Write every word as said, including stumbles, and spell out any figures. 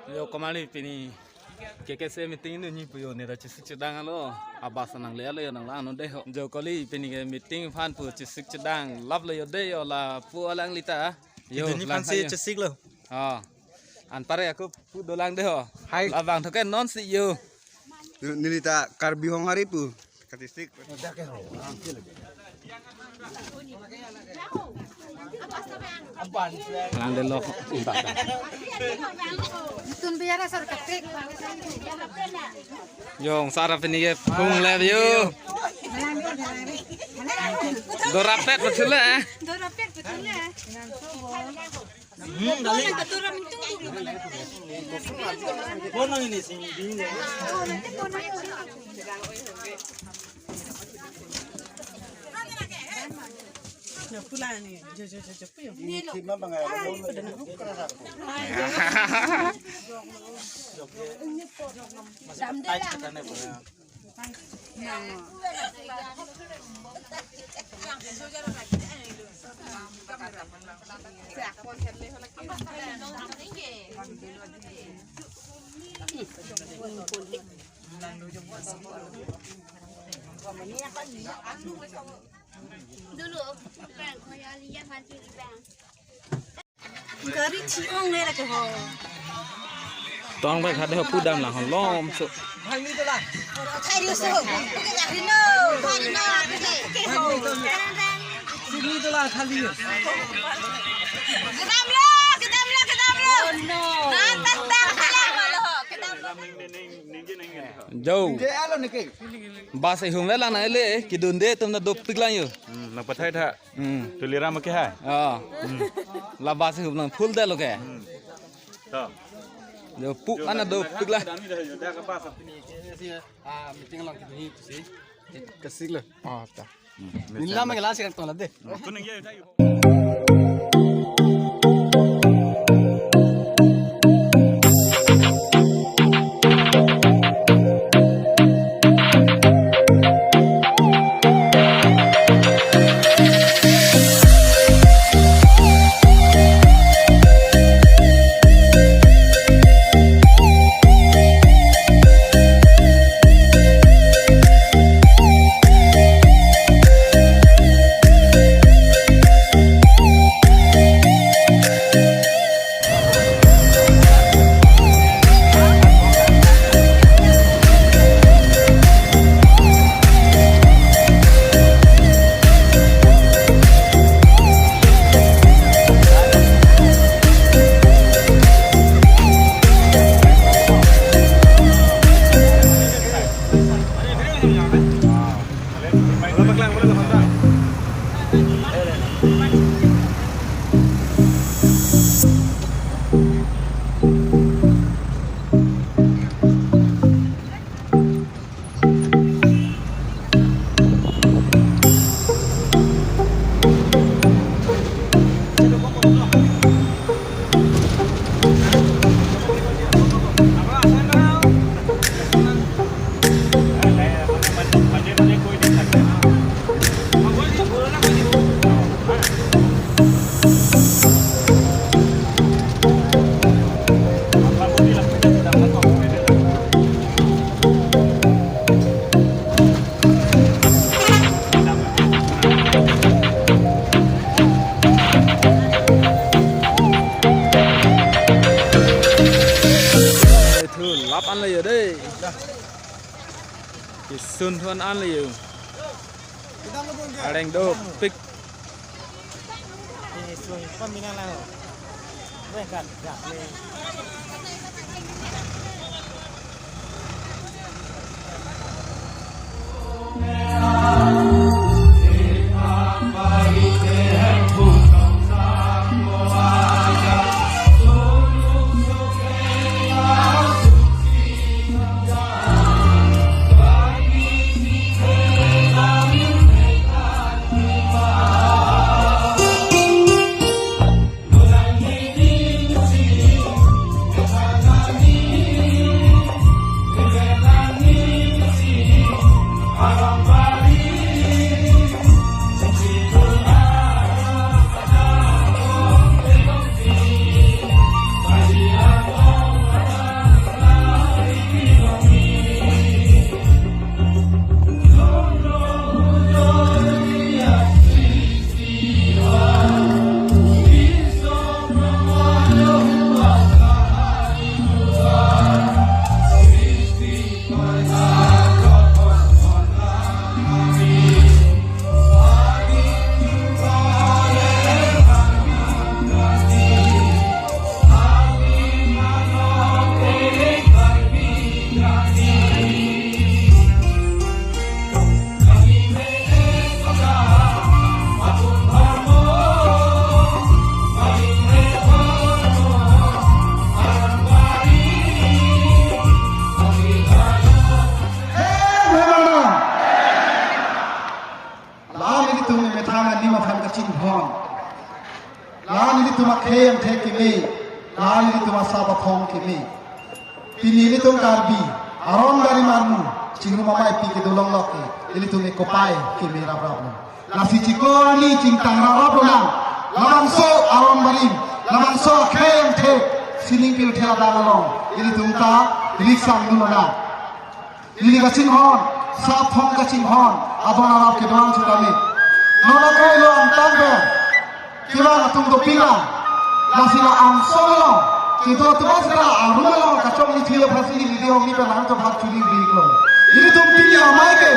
Yo, kamali pini K K C meeting inut ni pu yo, ne ta chesik chedang alo. Abas nang le alo yo, nang lang non dei ho. Jo kali pini ke meeting aphan pu chesik chedang lap le yo dei yo, lapu alanglita. Yo, Duni lang phansi hai yo. Chesik lo. Ah. Anpar ya aku pu dolang dei ho. Hai. Labang thoken non si yo. Neli ta Karbi Hong Hari pu. Katisik. Lang dei lo. Tun biara sar katik. Yo, sar pini ke phung le yo. Dorapet betul le. Dorapet betul le. Hmm, dali. Kono ini sini di. Na pula ni, jo, jo, jo, jo, puyo. Ini cima bang ya. Masih tight katanya, Bang. Dulu, bang, koya liya mati bang. Gari chiong le lake ho. Tong bai khade ho pudam la ho lom so. Thari so. Oke, gari no. Thari no. Sini to la khali. Kedam lo, kedam lo, kedam lo. Oh no. Nan tan tan kedam lo, kedam lo. Jo. Bas ihum le lang na le, kidunde atum na dopik lang yo. Hmm, nang pathai tha. Hmm. Tuliram ke hai? Oh. Hmm. La bas ihum lang full dei lo ke. Hmm. To. Jo pu ana dopik la. Ah, meeting lang kidunde si. Kasik lo. Oh, ta. Hmm. Nila mang la sik tong la dei. Hmm. Kuning ya, ya. Thu lap an le yo dei. Kisun thun an le yo. Areng dopik. Ini sun pan minang lang. Weh, gat, gat, le. Sap aphong keme. Pini ilitum Karbi aron barim armu chingrum amei pi kedo longlok ke ilitum ekopai keme raprap lo. Lasi chiklo arni chingtang raprap lonang. Labangso aron barim, labangso akhei angthek sining pirthe adang along ilitum ta riksang dun lonang. Ili kachinghon, sap aphong kachinghon adon arap kedo-an sitame, non akroi lo angtan pen kevang atum dopiklang. Lasi la angsong lo kedo atum asita arum along kachongni thilo pasi ili dei ong ni pen lang to phat churi biklo. Ilitum pini amei ke